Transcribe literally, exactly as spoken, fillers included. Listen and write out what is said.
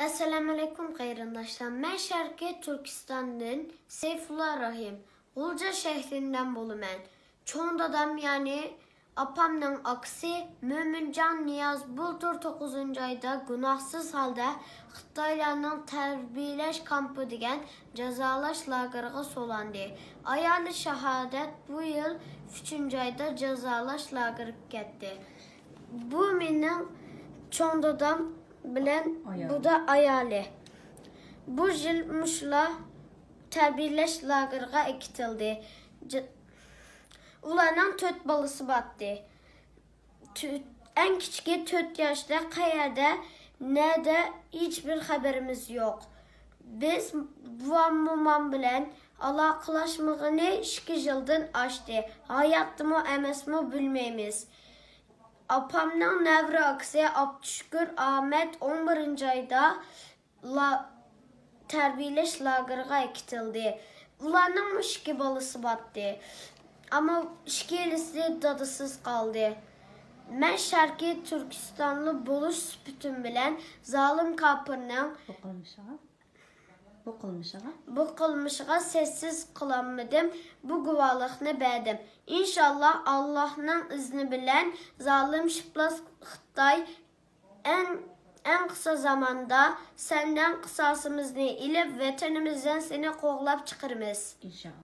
ئەسسالامۇئەلەيكۇم قېرىنداشلار، مەن شەرقىي تۈركىستاندىن سەيپۇللا رەھىم، غۇلجا شەھىرىدىن بولىمەن. چوڭ دادام، يەنى ئاپامنىڭ ئاكىسى مۆمىنجان نىياز بۇلتۇر توققۇزىنچى ئايدا گۇناھسىز ھالدا خىتايلارنىڭ تەربىيەلەش كامپى دېگەن جازالاش لاگېرىغا سولاندى. ئايالى شاھادەت بۇ يىل ئۈچىنچى ئايدا جازالاش لاگېرىغا كەتتى. بۇ مېنىڭ چوڭ دادام بىلەن بۇ دا ئايالى. بۇ يىل مۇشۇلار تەربىيەلەش لاگېرىغا ئەكېتىلدى. ئۇلارنىڭ تۆت بالىسى بارتى. ئەڭ كىچىكى تۆت ياشتا. قەيەردە، نەدە، ھېچبىر خەۋىرىمىز يوق. بىز بوۋام، مومام بىلەن ئالاقىلەشمىگىنى ئىككى يىلدىن ئاشتى. ھاياتتىمۇ ئەمەسمۇ بىلمەيمىز. ئاپامنىڭ نەۋرە ئاكىسى ئابدۇشۈكۈر ئامەت ئون بىرىنچى ئايدا لا-، تەربىيەلەش لاگېرىغا ئەكېتىلدى. ئۇلارنىڭمۇ ئىككى بالىسى بارتى. ئەمما ئىككىلىسى دادىسىز قالدى. مەن شەرقىي تۈركىستانلىق بولۇش سۈپىتىم بىلەن زالىم كاپىرنىڭ بۇ قىلمىشىغا، بۇ قىلمىشىغا بۇ قىلمىشىغا سەسسىز قىلالمىدىم. بۇ گۇۋاھلىقنى بەردىم. ئىنشاللا، ئاللاھنىڭ ئىزنى بىلەن زالىم شىپلاس خىتاي ئەڭ، ئەڭ قىسا زاماندا سەندىن قىساسىمىزنى ئېلىپ، ۋەتىنىمىزدىن سېنى قوغلاپ چىقىرىمىز. ئىنشاللا.